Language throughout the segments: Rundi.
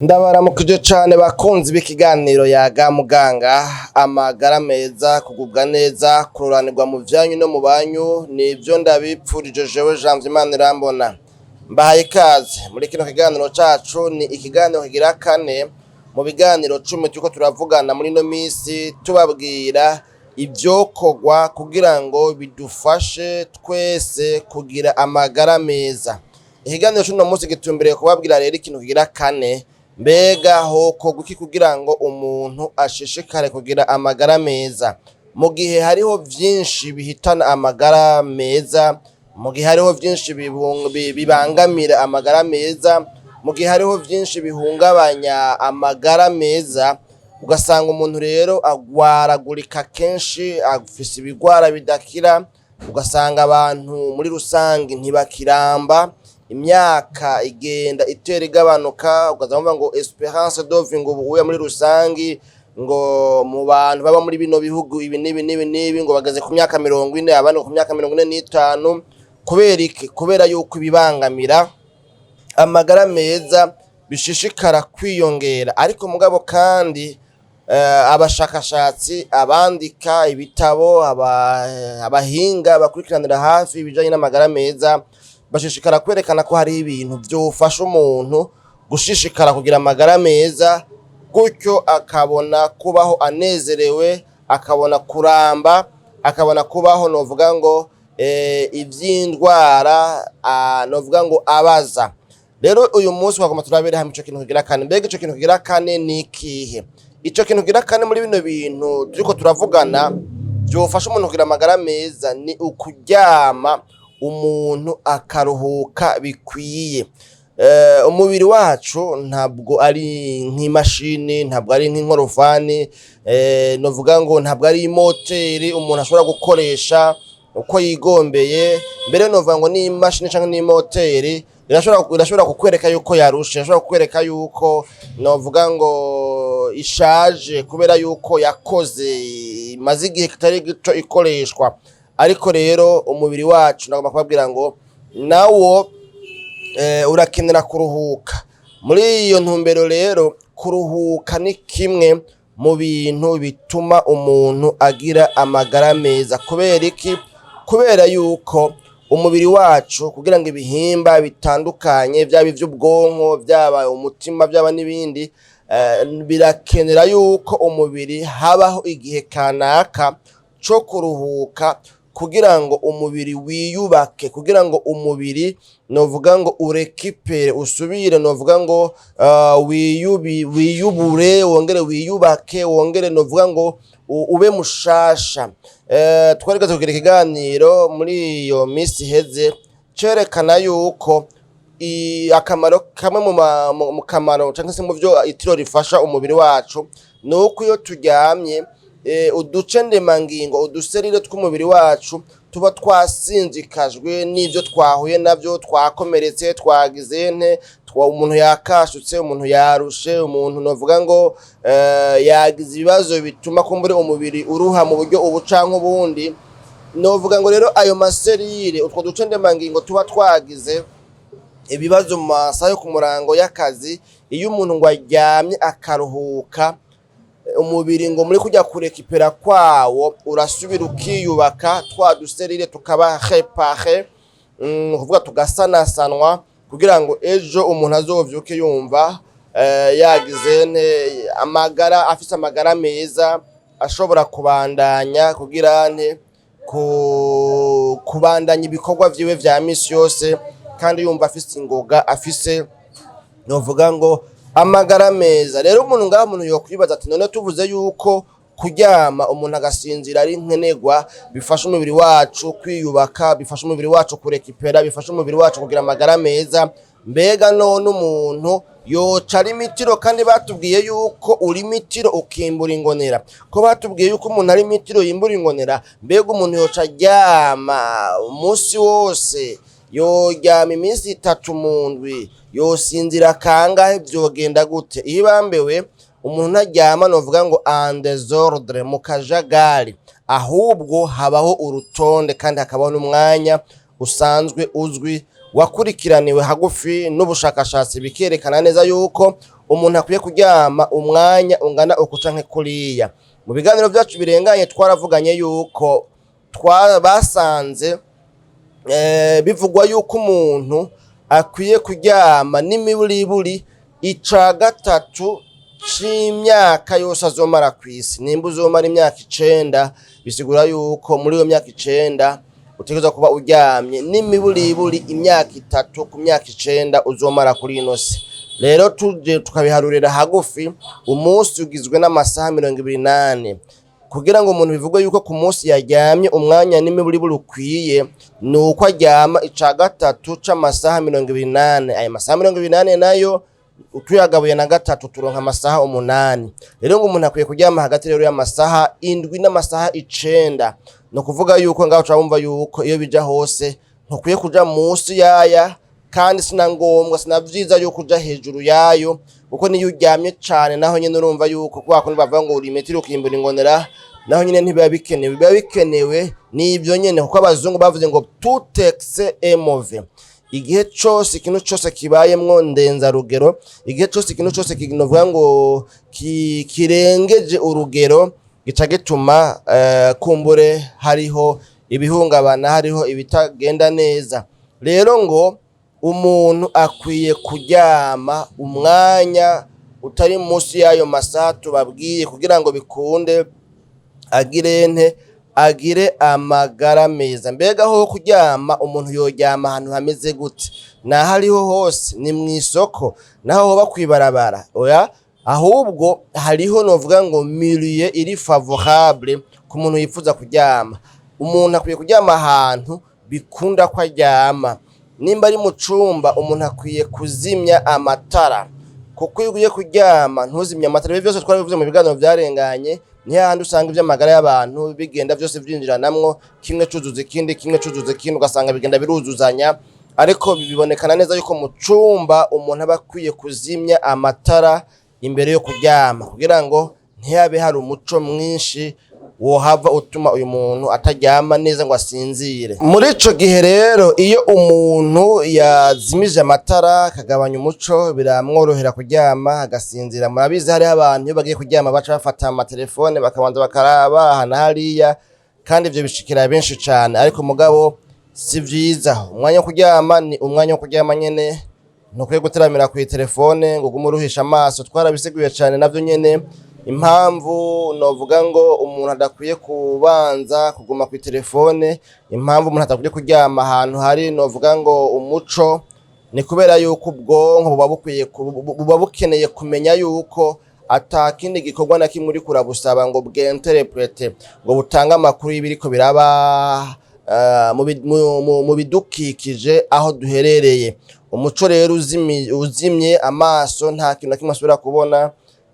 Ndabaramukije cane bakunzi b'ikiganiro Yaga Muganga. Amagara meza, kugubwa neza, kuroranirwa mu vyanyu no mu banyu, nivyo ndabipfurije jewe Janvier Manirambona. Mbahaye ikaze muri kino kiganiro cacu. Ni ikiganiro kigira kane mu biganiro 10 turiko turavugana muri ino misi, tubabwira ivyokorwa kugira ngo bidufashe twese kugira amagara meza. Ikiganiro c'uno munsi gitumbereye kubabwira rero ikintu kigira kane: mbega hokorwa iki kugira ngo umuntu ashishikare kugira amagara meza, mu gihe hariho vyinshi bihitana amagara meza, mu gihe hariho vyinshi bibangamira amagara meza, mu gihe hariho vyinshi bihungabanya amagara meza, ugasanga umuntu rero agwaragurika kenshi, afise ibigwara bidakira, ugasanga abantu muri rusange ntibakiramba, imyaka igenda itera igabanuka, ukaza wumva ngo espérance de vie ngo ubuya muri rusangi ngo mu bantu baba muri bino bihugu ibi n'ibi n'ibi n'ibi ngo bageze ku myaka 40, abandi ku myaka 45. Kubera iki? Kubera yuko ibibangamira amagara meza bishishikara kwiyongera. Ariko mugabo kandi abashakashatsi, abandika ibitabo, abahinga bakurikiranira hafi ibijanye n'amagara meza bashishikara kwerekana ko hari ibintu vyofasha umuntu gushishikara kugira amagara meza, gutyo akabona kubaho anezerewe, akabona kuramba, akabona kubaho novuga ngo ivy'indwara novuga ngo abaza. Rero uyu munsi twagomba turabere hamwe ico kintu kigira kane. Mbega ico kintu kigira kane ni ikihe? Ico kintu kigira kane muri bino bintu turiko turavugana vyofasha umuntu kugira amagara meza ni ukuryama, umuntu akaruhuka bikwiye. Umubiri wacu ntabwo ari nk'imashini, ntabwo ari nk'inkorofani, novuga ngo ntabwo ari imoteri umuntu ashobora gukoresha uko yigombeye. Mbere novuga ngo n'imashini canke n'imoteri irashobora kukwereka yuko yarushe, irashobora kukwereka yuko novuga ngo ishaje, kubera yuko yakoze, imaze igihe kitari gito ikoreshwa. Ariko rero umubiri wacu, ndagomba kubabwira ngo nawo urakenera kuruhuka. Muri iyo ntumbero rero, kuruhuka ni kimwe mu bintu bituma umuntu agira amagara meza. Kubera iki? Kubera yuko umubiri wacu, kugira ngo ibihimba bitandukanye, vyaba ivy'ubwonko, vyaba umutima, vyaba n'ibindi, birakenera yuko umubiri habaho igihe kanaka co kuruhuka, kugira ngo umubiri wiyubake, kugira ngo umubiri novuga ngo urécupère, usubire novuga ngo wiyubure, wongere wiyubake, wongere novuga ngo ube mushasha. Twarigeze kugira ikiganiro muri iyo misi iheze cerekana yuko akamaro kamwe mu kamaro canke se mu vyo itiro rifasha umubiri wacu ni uko iyo turyamye, uduce ndemangingo, uduserire tw'umubiri wacu tuba twasinzikajwe n'ivyo twahuye navyo, twakomeretse, twagize nte, umuntu yakashutse, umuntu yarushe, umuntu novuga ngo yagize ibibazo bituma kumbure umubiri uruha mu buryo ubu canke ubundi. Novuga ngo rero ayo maserire, utwo duce ndemangingo tuba twagize ibibazo mu masaha yo ku murango y'akazi, iyo umuntu ngo aryamye akaruhuka, umubiri ngo muri kujya kurécupéra kwawo urasubira ukiyubaka, twa duserire tukaba réparé, kuvuga tugasanasanwa, kugira ngo ejo umuntu azovyuke yumva yagize nte, amagara, afise amagara meza, ashobora kubandanya kugira nte, kubandanya ibikorwa vyiwe vya misi yose, kandi yumva afise ingoga, afise novuga ngo amagara meza. Rero umuntu ngaho, umuntu yokwibaza ati: none tuvuze yuko kuryama umuntu agasinzira ari nkenerwa, bifasha umubiri wacu kwiyubaka, bifasha umubiri wacu kurécupéra, bifasha umubiri wacu kugira amagara meza, mbega none umuntu yoca ari imitiro, kandi batubwiye yuko uri imitiro ukimbura ingonera, ko batubwiye yuko umuntu ari imitiro yimbura ingonera, mbega umuntu yoca aryama umunsi wose, yoryama iminsi 3 mu ndwi, yosinzira kangahe, vyogenda gute? Iyo ibambewe umuntu ntaryama novuga ngo en désordre, mu kajagari, ahubwo habaho urutonde kandi hakabaho n'umwanya usanzwe uzwi wakurikiraniwe hagufi n'ubushakashatsi, bikerekana neza yuko Umuntu akwiye kuryama umwanya ungana uku canke kuriya. Mu biganiro vyacu birenganye twaravuganye yuko basanze bivugwa yuko umuntu akwiye kuryama n'imiburiburi ica gatatu c'imyaka yose azomara kw'isi. Nimba uzomara imyaka 9, bisigura yuko muri iyo myaka 9 utegerezwa kuba uryamye n'imiburiburi imyaka 3 ku myaka 9 uzomara kuri ino si. Rero tuje tukabiharurira hagufi, umunsi ugizwe n'amasaha 24. Kugira ngo umuntu bivugwe yuko ku munsi yaryamye umwanya n'imiburiburi ukwiye, ni uko aryama ica gatatu c'amasaha 24. Ayo masaha 24 nayo tuyagabuye na gatatu, turonka amasaha 8. Rero ngo umuntu akwiye kuryama hagati rero y'amasaha 7 n'amasaha 9. Ni ukuvuga yuko ngaho turabumva yuko iyo bija hose ntukwiye kuja munsi yaya, kandi sina ngombwa, sina vyiza yuko uja hejuru yayo, kuko niyo uryamye cane naho nyene urumva yuko kwa kundi bavuga ngo uri metero ukimbura ingonera, naho nyene ntibiba bikenewe. Biba bikenewe n'ivyo nyene, kuko abazungu bavuze ngo tout excès est mauvais. Igihe cose ikintu cose kibayemwo ndenzarugero, igihe cose ikintu cose kinovuga ngo kirengeje urugero, gica gituma kumbure hariho ibihungabana, hariho ibitagenda neza. Rero ngo umuntu akwiye kuryama umwanya utari munsi y'ayo masaha tubabwiye, kugira ngo bikunde agire nte, agire amagara meza. Mbega ho kuryama, umuntu yoryama ahantu hameze gute? Naho ariho hose? Ni mw'isoko? Naho hoba kwibarabara? Oya, ahubwo hariho novuga ngo milieu iri favorable ku muntu yifuza kuryama. Umuntu akwiye kuryama ahantu bikunda ko aryama. Nimba ari mu cumba, umuntu akwiye kuzimya amatara, kuko iyo ugiye kuryama ntuzimye amatara, ibyo byose twarabivuze mu biganiro vyarenganye, ni hahandi usanga ivy'amagara y'abantu bigenda vyose vyinjiranamwo, kimwe cuzuza ikindi, kimwe cuzuza ikindi, ugasanga bigenda biruzuzanya. Ariko bibonekana neza yuko mu cumba umuntu aba akwiye kuzimya amatara imbere yo kuryama, kugira ngo ntihabe hari umuco mwinshi wohava utuma uyu muntu ataryama neza ngo asinzire. Muri ico gihe rero, iyo umuntu yazimije amatara, akagabanya umuco, biramworohera kuryama agasinzira. Murabizi, hariho abantu iyo bagiye kuryama baca bafata amatelefone, bakabanza bakaraba aha na hariya, kandi ivyo bishikira benshi cane. Ariko mugabo si vyiza. Umwanya wo kuryama ni umwanya wo kuryama nyene, ntukwiye guteramira kw'itelefone ngo ugume uruhisha amaso. Twarabisiguye cane navyo nyene impamvu novuga ngo umuntu adakwiye kubanza kuguma kw'itelefone, impamvu umuntu adakwiye kuryama ahantu hari novuga ngo umuco, ni kubera yuko ubwonko buba bukwiye buba bukeneye kumenya yuko ata kindi gikorwa na kimwe uriko urabusaba ngo bw'interprète, ngo butange amakuru y'ibiriko biraba mu bidukikije aho duherereye. Umuco rero uzimye, amaso nta kintu na kimwe asubira kubona.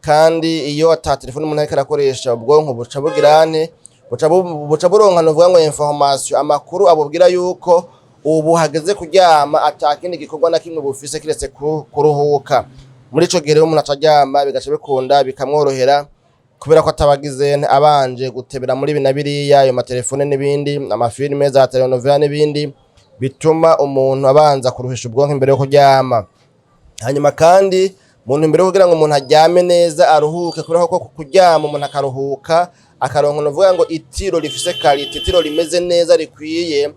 Kandi iyo ata telefone umuntu ariko arakoresha, ubwonko buca bugira ane, buca buronka novuga ngo information, amakuru abubwira yuko ubu hageze kuryama, ata kindi gikorwa na kimwe bufise kiretse kuruhuka. Muri ico gihe rero umuntu aca aryama, bigaca bikunda, bikamworohera, kubera ko atabagize abanje gutebera muri ibi na biriya, ayo matelefone n'ibindi, amafilime, za telenovela n'ibindi bituma umuntu abanza kuruhisha ubwonko imbere yo kuryama. Hanyuma kandi mu ntumbero yo kugira ngo umuntu aryame neza, aruhuke, kubera ko kuryama umuntu akaruhuka, akaronka novuga ngo itiro rifise qualité, itiro rimeze neza rikwiye,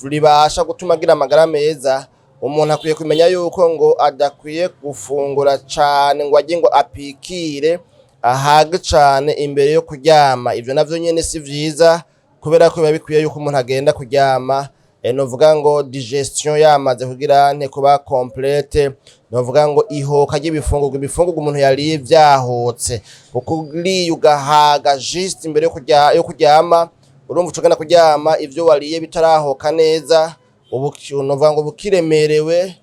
ribasha gutuma agira amagara meza, umuntu akwiye kumenya yuko ngo adakwiye gufungura cane ngo arye ngo apikire ahage cane imbere yo kuryama. Ivyo navyo nyene si vyiza, kubera ko biba bikwiye yuko umuntu agenda kuryama novuga ngo digestion yamaze kugira nte, kuba complète, novuga ngo ihoka ry'ibifungurwa, ibifungurwa umuntu yariye vyahotse. Kuko uriye ugahaga juste imbere yo kuryama, urumva uca ugenda kuryama ivyo wariye bitarahoka neza, ubu novuga ngo bukiremerewe,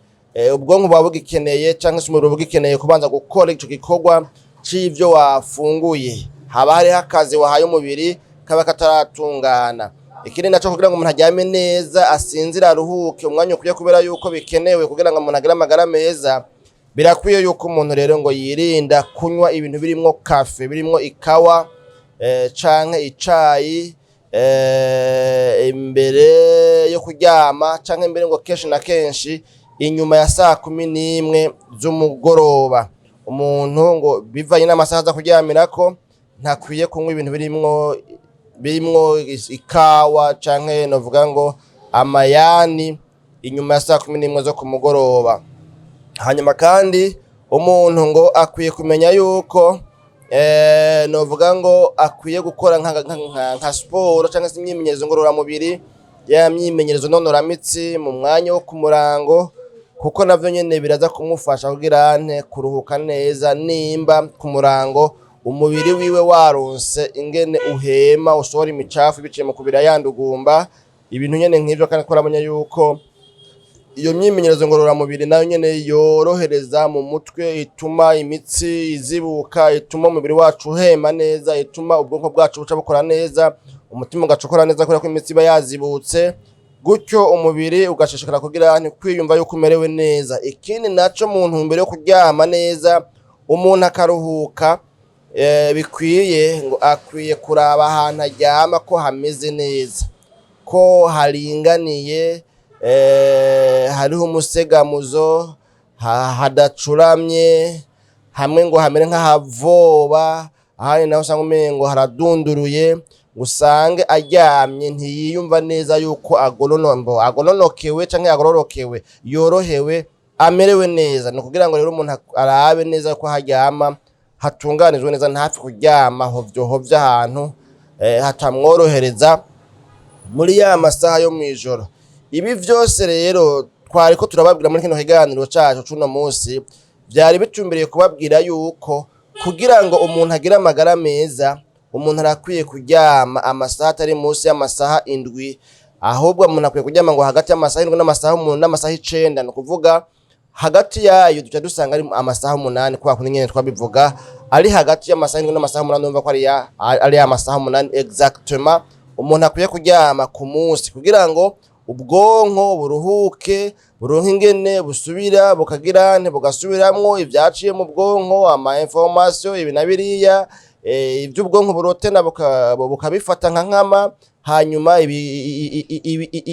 ubwonko buba bugikeneye canke se umubiri uba ugikeneye kubanza gukora ico gikorwa c'ivyo wafunguye. Haba hariho akazi wahaye umubiri kaba kataratungana. Ikindi naco, kugira ngo umuntu aryame neza, asinzire, aruhuke umwanya ukwiye, kubera yuko bikenewe kugira ngo umuntu agire amagara meza, birakwiye yuko umuntu rero ngo yirinda kunywa ibintu birimwo café, birimwo ikawa canke icayi imbere yo kuryama, canke mbere ngo kenshi na kenshi inyuma ya saa 11 z'umugoroba. Umuntu ngo bivanye n'amasaha aza kuryamirako, ntakwiye kunywa ibintu birimwo ikawa canke novuga ngo amayani inyuma ya saa 11 zo ku mugoroba. Hanyuma kandi umuntu ngo akwiye kumenya yuko novuga ngo akwiye gukora nka siporo cyangwa se imyimenyerezo ngororamubiri, ya myimenyerezo nonoramitsi mu mwanya wo ku murango, kuko navyo nyene biraza kumufasha kugira nte kuruhuka neza. Nimba ku murango umubiri wiwe waronse ingene uhema, usohora imicafu biciye mu kubira yandugumba, ibintu nyene nk'ivyo. Kandi twarabonye yuko iyo myimenyerezo ngororamubiri nayo nyene yorohereza mu mutwe, ituma imitsi izibuka, ituma umubiri wacu uhema neza, ituma ubwonko bwacu buca bukora neza, umutima ugaca ukora neza kubera ko imitsi iba yazibutse, gutyo umubiri ugashishikara kugira nti kwiyumva yuko umerewe neza. Ikindi naco, mu ntumbero yo kuryama neza umuntu akaruhuka bikwiye, ngo akwiye kuraba ahantu aryama ko hameze neza, ko haringaniye, hariho umusegamuzo, hadacuramye, hamwe ngo hamere nk'ahavoba, ahandi naho usanga umengo haradunduruye, ngo usange aryamye ntiyiyumva neza yuko agononokewe canke agororokewe, yorohewe, amerewe neza. Ni ukugira ngo rero umuntu arabe neza ko haryama hatunganijwe neza, ntapfe kuryama hovyo hovyo ahantu hatamworohereza muri ya masaha yo mw'ijoro. Ibi vyose rero twariko turababwira muri kino kiganiro cacu c'uno musi, vyari bitumbereye kubabwira yuko kugira ngo umuntu agire amagara meza, umuntu arakwiye kuryama amasaha atari munsi y'amasaha 7. Ahubwo umuntu akwiye kuryama ngo hagati y'amasaha 7 n'amasaha 9, ni ukuvuga hagati yayo duca dusanga ari amasaha 8, kwa kundi nyene twabivuga, ari hagati y'amasaha 7 n'amasaha 8. Urumva ko ari ya masaha 8 exactement umuntu akwiye kuryama ku munsi, kugira ngo ubwonko buruhuke, buronke ingene busubira bukagira nte bugasubiramwo ivyaciye mu bwonko, ama information, ibi na biriya, ivy'ubwonko burotena bukabifata nka nkama, hanyuma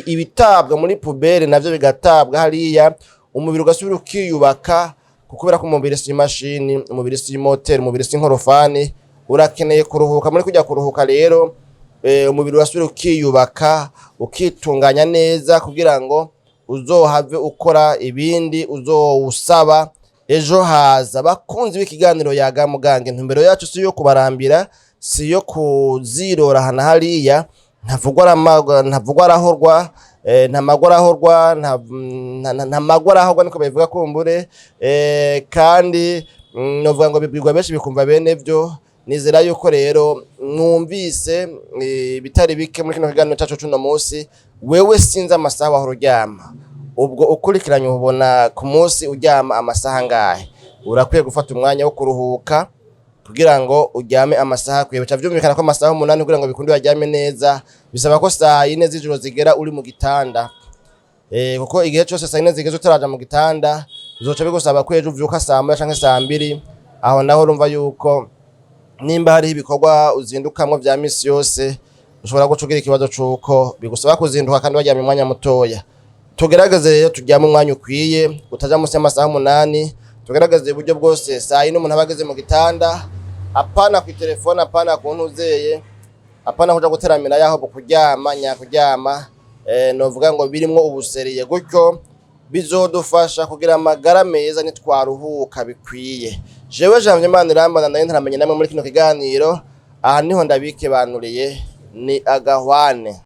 ibitabwa muri poubelle navyo bigatabwa hariya, umubiri ugasubira ukiyubaka. Kubera ko umubiri si imashini, umubiri si moteri, umubiri si inkorofani, urakeneye kuruhuka. Muri kujya kuruhuka rero, umubiri urasubira ukiyubaka, ukitunganya neza, kugira ngo uzohave ukora ibindi uzowusaba ejo haza. Bakunzi b'ikiganiro Yaga Muganga, intumbero yacu si iyo kubarambira, si iyo kuzirora hana hariya. Ntavugwa arahorwa, ntamagwa arahorwa, ntamagwa arahorwa, niko babivuga kumbure. Kandi novuga ngo bibwirwa benshi bikumva bene byo. Nizera yuko rero mwumvise ibitari bike muri kino kiganiro cacu c'uno munsi. Wewe sinzi amasaha wahora uryama, ubwo ukurikiranye ubona ku munsi uryama amasaha angahe? Urakwiye gufata umwanya wo kuruhuka kugira ngo uryame amasaha akwiye. Bica vyumvikana ko amasaha 8, kugira ngo bikunde uyaryame neza, bisaba ko saa 4 z'ijoro zigera uri mu gitanda, kuko igihe cose saa 4 zigeze utaraja mu gitanda, bizoca bigusaba ko ejo uvyuka saa 1 canke saa 2. Aho naho urumva yuko nimba hariho ibikorwa uzindukamwo vya misi yose, ushobora guca ugira ikibazo c'uko bigusaba kuzinduka kandi waryamye umwanya mutoya. Tugerageze rero turyame umwanya ukwiye, utaja munsi y'amasaha 8. Tugerageze uburyo bwose saa 4 umuntu aba ageze mu gitanda, apana ku telefone, apana ku ntuzeye, apana kuja guteramira yaho, kuryama nyakuryama, novuga ngo birimwo ubuseriye. Gutyo bizodufasha kugira amagara meza nitwaruhuka bikwiye. Jewe Janvier Manirambona nayo ntaramenye namwe muri kino kiganiro. Aha niho ndabikebanuriye, ni agahwane.